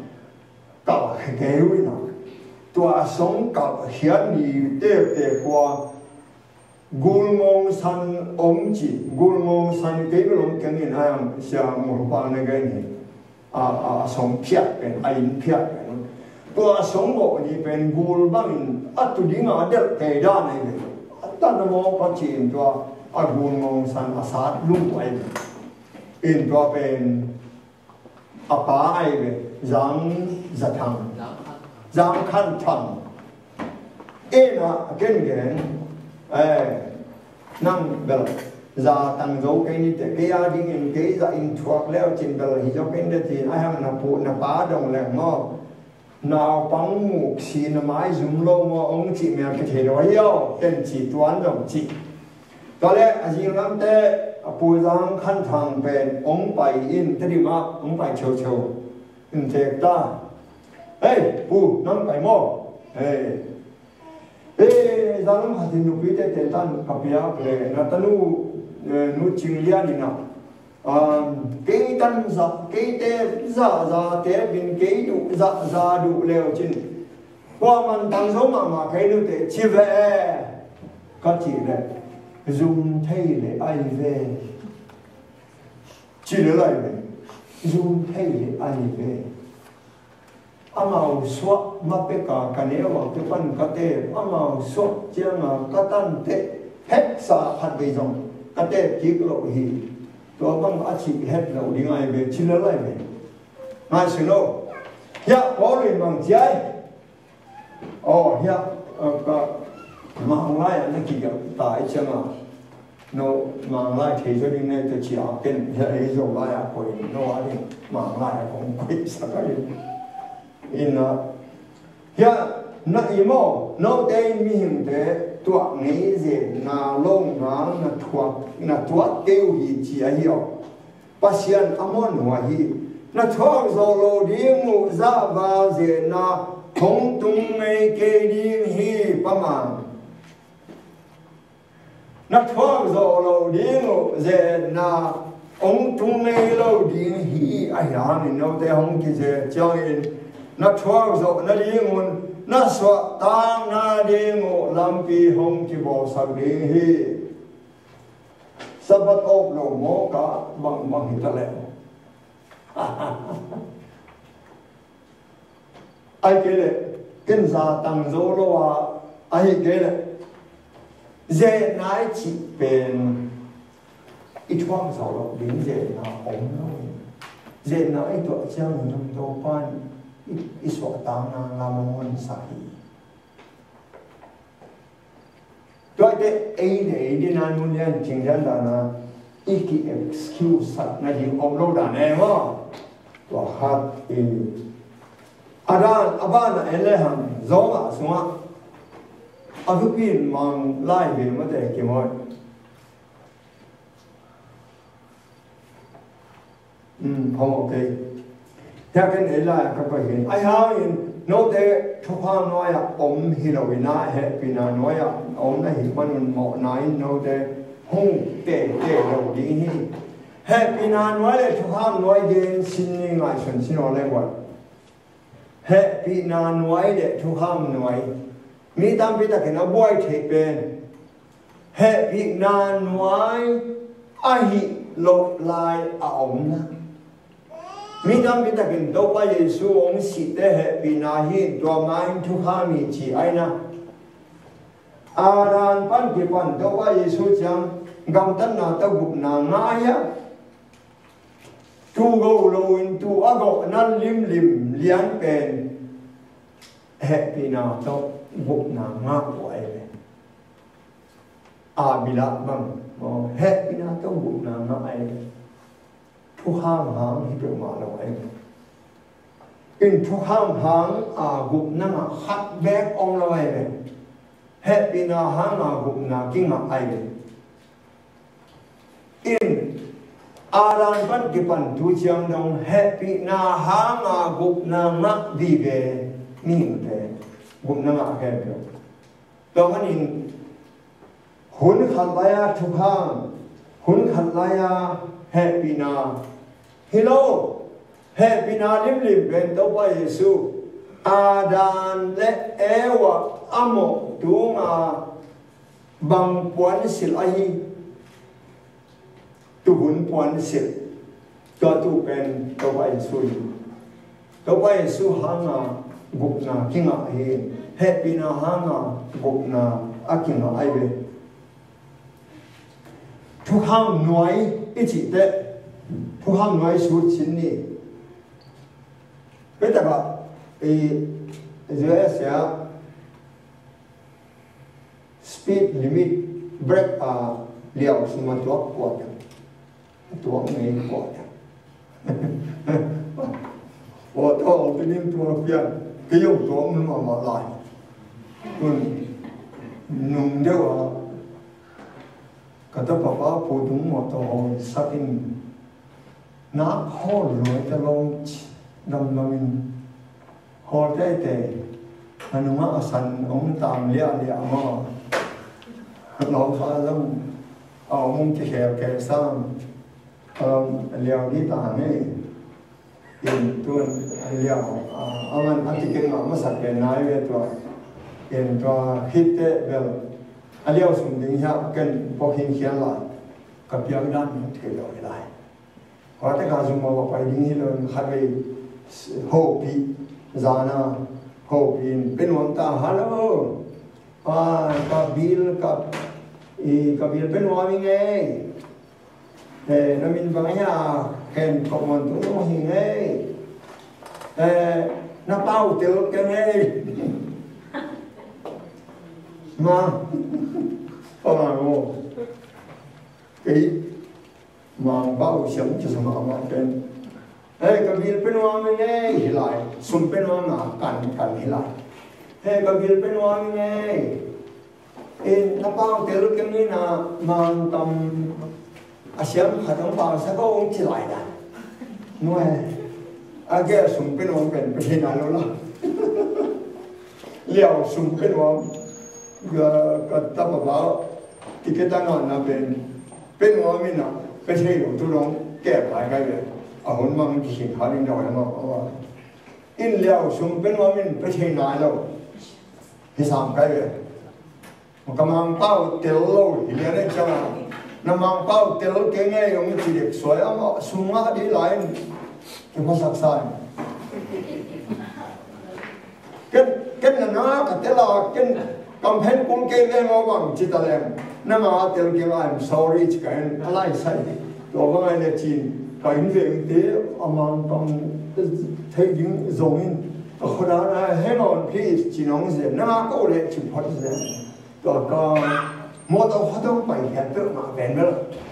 kalh khe kei uh in a, tua a song kalh khiat ni tektek ua Gulngong San om ci. Gulngong San kei bel om keng in a, Sia Mul Pa na gen hi. A, a, a song phiat pen, a inn phiat pen. Tua a song bawh ni pen gul bangin a tu dinga a delh kei dan ahi ve. A tan a mawk a ci in tua a Gulngong San a sat lum ahi ve. In tua pen a pa ahi ve, Zang Za Thang. Zang Khan Thang. Ena ken gen, eh, nang bel za tang zo kei ni teh, kei a dingin kei za in thuak leu cin bel hi zo kei ni teh, a hang na pu na pa dong leng maw, naupang muk si na mai zum lo maw, ong cih mel kithei lo hi aw, ken ci tuan dong cih. Tua leh a zinglam teh a Pu Zang Khan Thang pen ong pai in, Tedim ah ong pai cheu cheu in tek ta. Hei, Pu, nang pai maw? Hei. Hei, zan lam khat in nupi te ten tan ka piak le, na tanu, eh, Nu Cing Lian in ah, um, kei tan za, kei te za za te bin kei duh za za duh leu cin. Kua man tang zo mahmah kei nu te ci ve e. Ka cih le, zum thei le ai ve. Ci le lai ve. Zum thei le ai ve. Amau suah ma pek a ka neu a kipan ka tep, amau suah ciang a ka tan teh, heksa khat vei zong ka tep kik lo hi. Tua bang a cih het lo ding ai ve, ci le lai ve. Ngai si lo. Hiah Paul in bang ci ai. Aw, hiah, uh, ka Manglai ah na kigelh ta i ciang a, no Manglai thei zaw ding na hi ta ci a, ken hiah ei Zolai ah koih, no a ding Manglai ah kong koih sak a hi. Ina, hiah na i maw, note in mihingte tuah ngei zen na lo ngal na tuat, na tuat kei uh hi ci a hi aw. Pasian a muanhuai hi. Na thuak zawh loh ding uh zahval zenna hong tung ngei kei ding hi, Pa Mang. Na thuak zawh loh ding uh zenna hong tung ngei lo ding hi. Ahi hangin note hong kizen ciangin na thuak zawh nading un na suahtakna ding uh lampi hong kibawlsak ding hi. Sabbath awk lo mawk a bangbang hi ta leh. Ai kei leh, ken za tang zo lo a, ahi kei leh. Zetna i cih pen, i thuak zo lo ding zetna om lo. Zetna i tuah ciang in Topa in i, i suahtakna lam hong honsak hi. Tua te ei le ei dina Nu Lian Cing Lian dana i ki excuse sak nading om lo dan e maw. Tua khat i a dan a ban a en le hang zong a sungah a thupi in Manglai ve mate kimawi. Um, hong ok. Hiah ken ei lai ka pai hin. Ai hau in, note thukham nuai ah om hi lo in ah, hehpihna nuai ah om na hi manun mawhna in note hong tete lo ding hi. Hehpihna nuai le thukham nuai gen sin ni ngaihsun sin aw le guai. Hehpihna nuai le thukham nuai. Mi tampi takin a buai thei pen hehpihna nuai ahi loh lai a omna. Mi tampi takin Topa Jesu hong sihte hehpihna hi, tua ma in thukham hi ci aina. Adam pan kipan Topa Jesu ciang gamtatna tawh gupna ngah a, tu go lo in tu a gawhna limlim lian pen hehpihna tawh gupna ngah uh ahi ve. Abel ah bang hehpihna tawh gupna ngah ahi ve. Thukham hang hi peuhmah lo ahi ve. In thukham hang a gupna ngah khat beek om lo ahi ve. Hehpihna hang a gupna kingah ahi ve. In Adam pan kipan tu ciang dong hehpihna hang a gupna ngah vive. Mihingte gupna ngah khempeuh. Tua manin hun khat lai-a thukham, hun khat lai-a hehpihna hi lo. Hehpihna limlim pen Topa Jesu Adam le Eva a mawh tunga bang puansilh ahi, tuhun puansilh, tua tu pen Topa Jesu hi. Topa Jesu hanga gupna kingah hi. Hehpihna hanga gupna a kingah ahi ve. Thukham nuai i cih teh, thukham nuai sut sin ni. Kei takah i USA speed limit brake a liau sum a tuak kuat a, a tuak ngei kuat a. Aw, tawh tinin tuak pian, kei zong tuak mun mahmah lai. Tun nung deuh a ka tapa pa pu tung mawtaw hawl sakin nak hawl luai ta lawm damdamin hawl teitei. A nungah a san hong tang liahliah maw. Lawm kha zong a om hong kikhelkhel sam. A liau dih ta ngei. In tun a liau a man a ticket ngah masak pen nai ve tua. In tua khit teh bel a liau sum ding hiah ken pawh khinkhian lai. Ka piak dan min thei lo hi lai. Khuate ka zumau a pai ding hi lo in khatvei hopih zana hopih in pe nuam ta, "Hello, pa, ka bil ka, i, ka bil pe nuam ing ei. Eh, na min bang hia? Khen kong man tung hi ngei. Eh, na pau tel keng ei." Ma, pa ma mo. Kei Mangpau siam ci sa mahmah pen. Hei, ka bil pe nuam ing ei hi lai, sum pe nuam a kan kan hi lai. Hei, ka bil pe nuam ing ei. In na pau tel keng in a Mangkam a siam khat hong pau sa ko hong ci lai dan. Nuai, a ke sum pe nuam pen pe thei nai lo la. Liau sum pe nuam. Ka, ka tapa pa ticket a ngahna pen pe nuam in a pe thei lo tu dong kep lai kai ve. A hun mang kisin kha ding dau hi mah. In liau sum pe nuam in pe thei nai lo. Hi sam kai ve. Ka Mangpau tel lo hi lian ei ciang a, na Mangpau tel keng ei hong ci dek suai a, amah sum ngah dih lai in kiphasak sa in. Ken, ken na na ka tel a, ken kamphen kul kei leng aw bang ci ta leng. Na ma tel keng a, I'm sorry ci ka in, a lai sai. Tua bang ai le cin, ka inn veng te a Mangpau thei ding zong in, ka khuadan a, "Hang on please," ci nong zen, na ma ko le cin phot zen. Tua ka mawtaw khat hong pai hiat peuhmah ven bel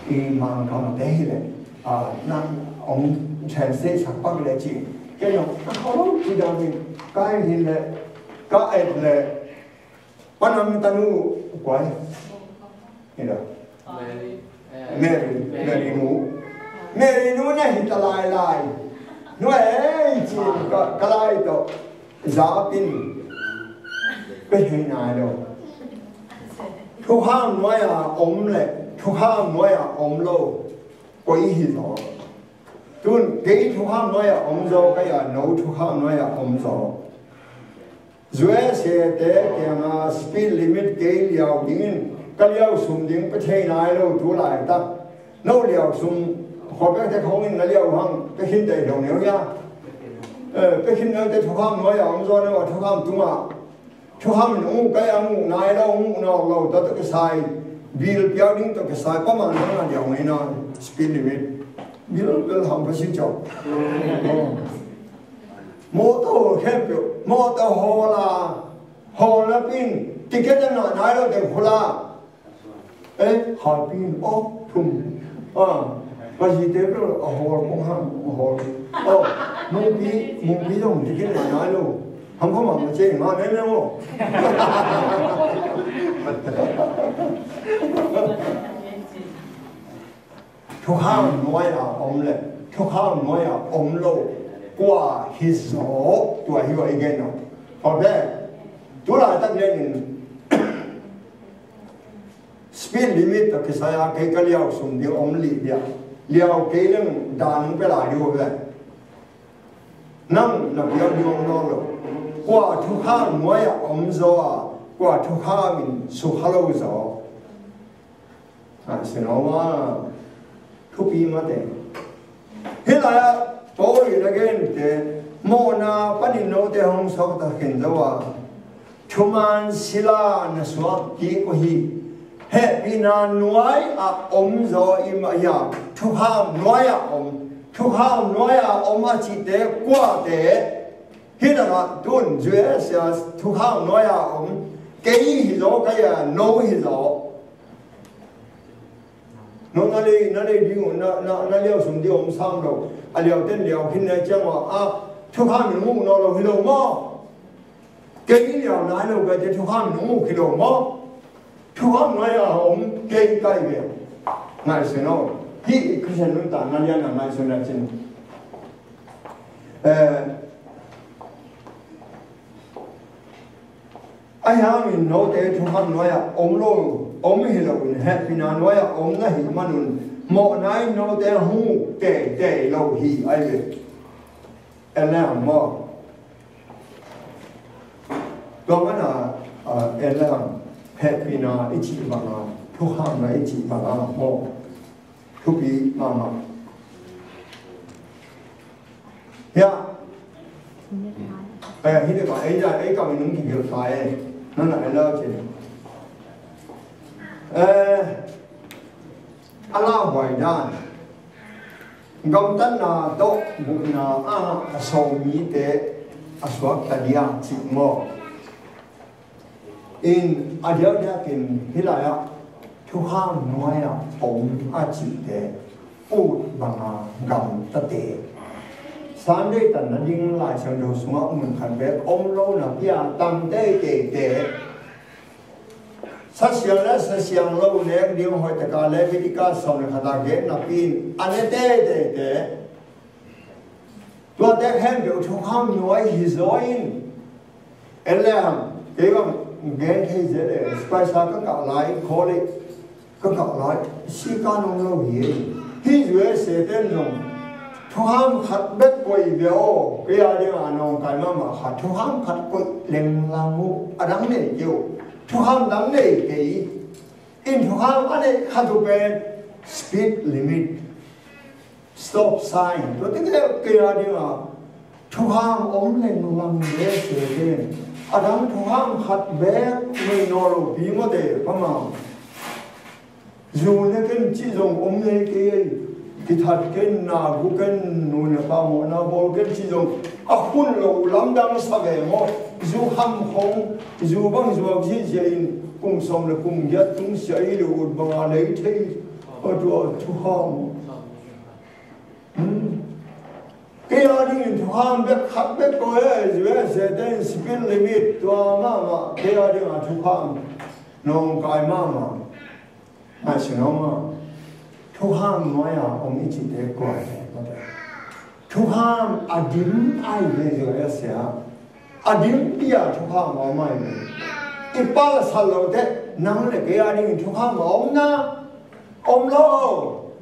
i Mangkam te hi leh, a, nang hong translate sak pak leh ci. Kei zong a khawng ci dang in ka hi leh ka et leh Panam tanu kuai. Hi lo. Mary. Mary, Mary nu. Mary nu na hi ta lai lai. Nu ei ci ka, ka lai tawh zap in pe thei nai lo. Thukham nuai a om le thukham nuai a om lo koi hi zaw. Tun kei thukham nuai a om zaw, kei a no thukham nuai a om zaw. U S A te kiangah speed limit kei liau dingin ka liau sum ding pe thei nai lo tu laitak. No liau sum khuapekte khawngin na liau hang pe khin tei lo neu hia? Eh, pe khin neu te thukham nuai a om zaw neu a thukham tungah. Thukham in ung kai a ung nai lo, ung nawk lo, tua tawh kisai. Bil piau ding tawh kisai, pa man hang a liau ngai na speed limit. Bil bel ham pa si cawk. Mawtaw khempeuh, mawtaw hawl a, hawl na pin, ticket a ngah nai lo teng khula. Eh, hawl pin, oh, thum. Ah, Pazi te bel a hawl kong ham, a hawl. Oh, mungpi, mungpi zong ticket a ngah nai lo. Ham kong ham a che, ngah nai lo. Thukham nuai a om le thukham nuai a om lo kua hi zaw, tua hi va i gen lo. Pawlpi tu laitak lianin speed limit tawh kisai a kei ka liau sum ding om lih bia. Liau kei leng dan pe lai ding ve. Nang na piau ding om nawn lo. Kua thukham nuai a om zaw a, kua thukham in sukha lo zaw. A, si no ma. Thupi mate. Hih lai-ah Paul in a gente, mawhna panin note hong suakta khin zo a, thuman sila na suak kik uh hi. Hehpihna nuai-ah om zaw i mah hi a, thukham nuai-ah om. Thukham nuai-ah om a cihte kuate Hih takah tun U S A thukham nuai-a om, kei hi zaw, kei a no hi zaw. No na lei, na lei ding uh, na, na, na liau sung ding om sam lo. A liau ten liau khin na ciang uh a, thukham in mu nawn lo hi lo maw? Kei in liau nai lo, kei te thukham in mu hi lo maw? Thukham nuai-a om kei kai ve. Ngaihsun aw. Hih Christian nuntakna lian a ngaihsun a cin. Eh, Ahi hangin note thukham nuai-ah om lo, om hi loin hehpihna nuai-ah om na hih manun, mawhna in note hong uk teitei lo hi, ahi ve. Ellen maw? Tua mana, ah, Ellen hehpihna i cih banga, thukhamna i cih banga maw? Thupi mahmah. Hiah. Eh, hi dek ah, ei, ei kam in hong kigelh ta e. Nana ei lau cin. Eh, a lauhuai dan. Gamtatna tawh buhna ah a sawm mite a suakta dia cih maw? In a diakdiakin hih lai-ah thukham nuai-ah om a cihte ut banga gamtate. Sunday tan nading Lai Siangtho sungah mun khat bek om lo napi-a tang teiteite. Sasiang le sasiang lo nek ding hoih taka Leviticus sawm le khat a gen napi in a ne teiteite. Tuate khempeuh thukham nuai hi zaw in. En le hang, kei bang gen thei zia le, spaisa ka kah lai, khawlei ka kah lai, sika nong lo hi. Hih U S A ten zong thukham khat bek koih ve aw, kei a ding a nawngkai mahmah khat, thukham khat koih lenglang uh, a dang nei kei uh, thukham dang nei kei. In thukham a neih khat uh pen speed limit. Stop sign. Tua tengte kei a ding a thukham om lenglang ve se te. A dang thukham khat bek nei nawn lo pi mawte pama. Zu ne ken cih zong om nei kei ei. Kithat ken, na gu ken, nu ne pa mawhna bawl ken cih zong a khun lo lamdang sa ve maw. Zu kham khong, zu bang zuak zihziah in kum sawm le kum giat tung sia i lo ut banga lei thei. A tua thukham. Hmm. Kei a dingin thukham bek khat bek ko e, U S A te in speed limit tua mahmah, kei a dingin thukham nawngkai mahmah. Ngaihsun aw maw. Thukham nuai-a om i cihte kua e, thukham a dim ai ve U S A. A dim pi-a thukham a om ai ve. I palsat lote, nang le kei a dingin thukham a om na, om lo.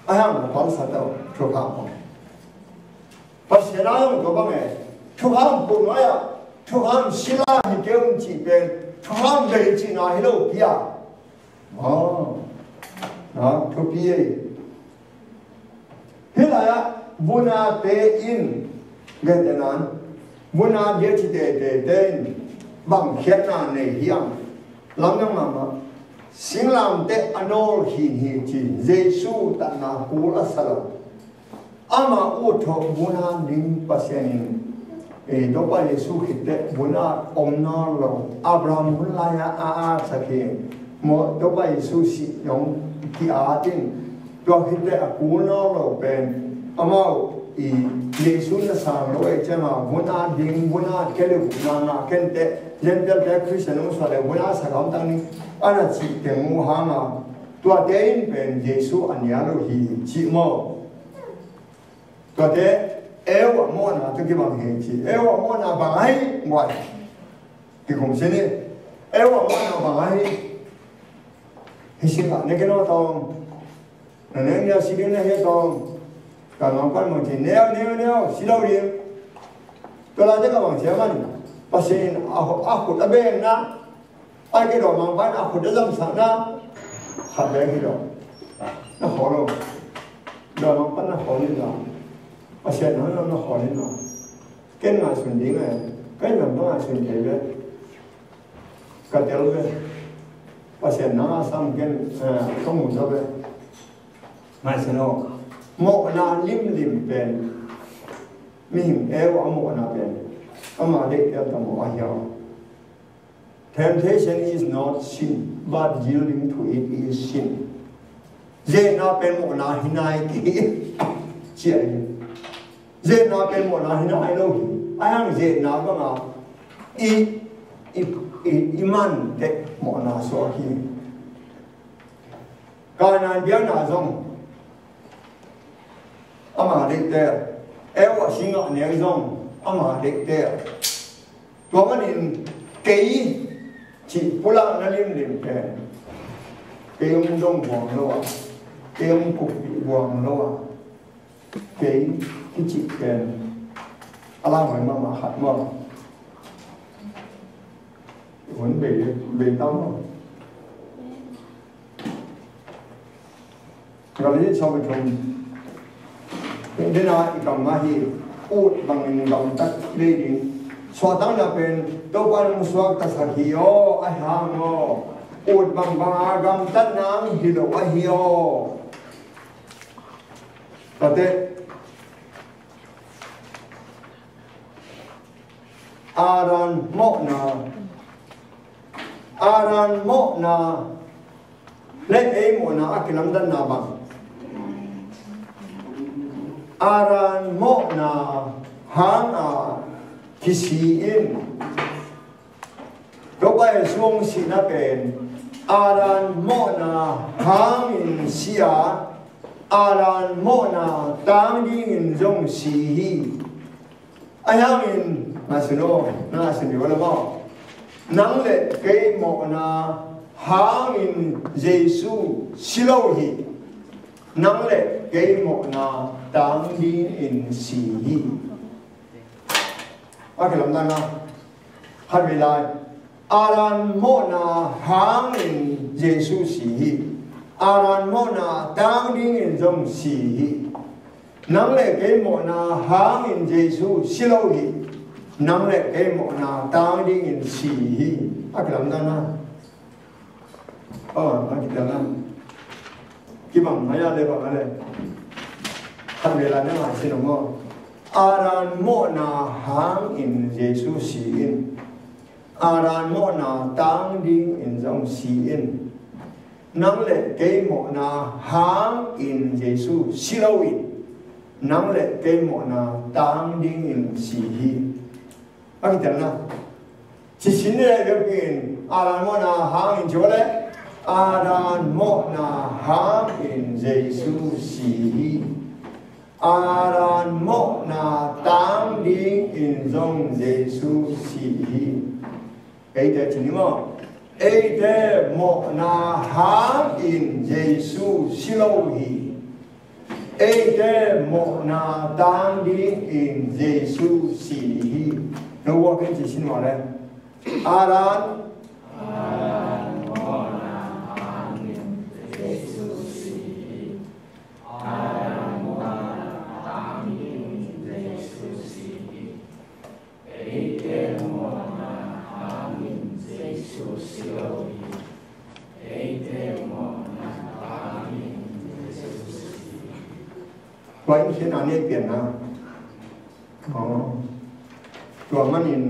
A hiang na palsat tau, thukham hong. Pasian a hiang tua bang e, thukham pun nuai-ah, thukham sila hi kei un cih pen, thukham bei cihna hi lo pi-a. Oh, na, thupi ei. Hih lai-ah, vunate in, gete nan, vuna dia ci teitei te in, bang khiatna nei hiam, lamdang mahmah. Singlamteh a nawl khin hi ci, Jesu tatna kul a sa lo. Ama ut thawh vuna ding Pasian in, eh, Topa Jesu khitteh vuna om nawn lo. Abraham hun lai-ah a atsak hi. Maw, Topa Jesu sih dong ki-at in, tua khitteh a kul nawn lo pen. Amau i Jesu na sang lo ei cianga vuna ding, vuna kei le vuna ngah kenteh, Gentile te Christian hong suah le vuna sa gamtang ding, a na cih teng uh hanga, tuate in pen Jesu a nia lo hi cih maw. Tuate, eu a mawhna tawh kibang hi ci. Eu a mawhna bang ahi, guai. Kikum sin hi. Eu a mawhna bang ahi. Hi sin ka ne kei no tawm. Na neu neu si ding na hi tawm. Ka ngam pan mawh ci. Neu, neu, neu. Si lo ding. Tua lai te ka bang cia man. Pasian in a, a khut a bengna. Ai kei dawh mangpa in a khut a zamsakna khat bek hi dawh. Na khawl lo. Dawh mangpa na khawl in la. Pasian na na khawl in la. Ken ngaihsun ding e. Ken lam ka ngaihsun thei ve. Ka tel ve. Pasian na a sam ken, eh, ka mu zaw ve. Ngaihsun aw. Mawhna limlim pen. Mihing eu a mawhna pen. Ama deihte a tam aw a hiau. Temptation is not sin, but yielding to it is sin. Zehna pen mawhna hi nai kei, ci a hi. Zehna pen mawhna hi nai lo hi. A hang zehna banga i, i, i, i man teh mawhna suak hi. Kanan biakna zong ama deihte. Eva singah nek zong ama deihte. Tua manin kei cih pulakna limlim pen kei hong dong buang lo a, kei hong pukpih buang lo a, kei kicih pen a lamai mahmah khat maw? Hun bei, bei tam maw? Galati sawm le thum. Dena i kam mah hi, ut bangin gamtat lei ding. Suahtakna pen Topa in hong suaktasak hi aw, a hang aw. Ut bang banga gamtatna hi lo ahi aw. Tate. Aran mawhna. Aran mawhna le ei mawhna a kilamdanna bang? Aran mawhna hanga kisi in. Topa Jesu hong sihna pen Aran mawhna hangin si a, Aran mawhna tang dingin zong si hi. A hangin, na sin aw, na sin aw le maw? Nang le kei mawhna hangin Jesu si lo hi. Nang le kei mawhna tang dingin si hi. A kilamdanna. Khat vei lai. Aran mawhna hangin Jesu si hi. Aran mawhna tang dingin zong si hi. Nang le kei mawhna hangin Jesu si lo hi. Nang le kei mawhna tang dingin si hi. A kilamdanna. Oh, a kilamdanna. Kibang maya le bang a le. Khat vei lai na ngai sin aw maw? Aran mawhna hangin Jesu si in. Aran mawhna tang dingin zong si in. Nang le kei mawhna hangin Jesu si lo in. Nang le kei mawhna tang dingin si hi. A kitelna. Ci sin ni le biakpikin Aran mawhna hangin ci le. Aran mawhna hangin Jesu si hi. Aran mawhna tang dingin zong Jesu si hi. Eite ci ni maw? Eite mawhna hangin Jesu si lo hi. Eite mawhna tang dingin Jesu si hi. No walk in ci sin wa le. Aran. Tua in khen a ne pian na. Aw. Tua manin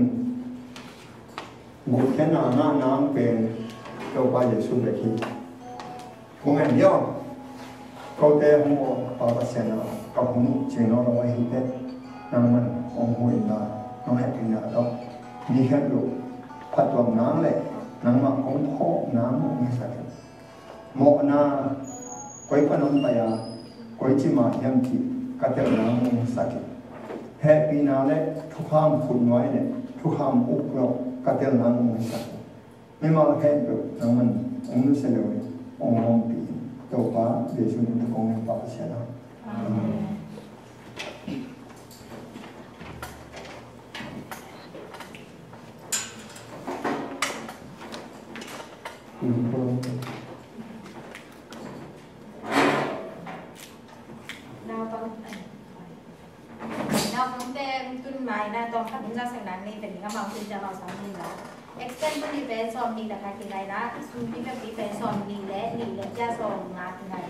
guk khen a ngah nang pen Topa Jesu bek hi. Kong en yo. Kote hong aw Pa Pasian a ka hong cing lo lo ahi pet. Nangman hong hu in la nong hehpihna tawh mi khen lo phattuam nang le nangmah hong khawh nang hong hisak hi. Mawhna koi pan hong pai a koi ci ma hiam cih ka tel nang hong hisak hi. Hehpihna le thukham khut nuai le thukham uk lo ka tel nang hong hisak hi. Mimal khempeuh nangman hong nusia lo in hong ompih in. Topa Jesu min tawh kong en Pa Pasian a. Amen. Naupang, naupangte tun mai na tawm khat um za sak nang nei pen ding amau tun za amau sang ding la. Extend tun ni pen sawm ni la khat ki lai la. Sum ni pen pi pen sawm ni le ni le za sawm nga ki lai.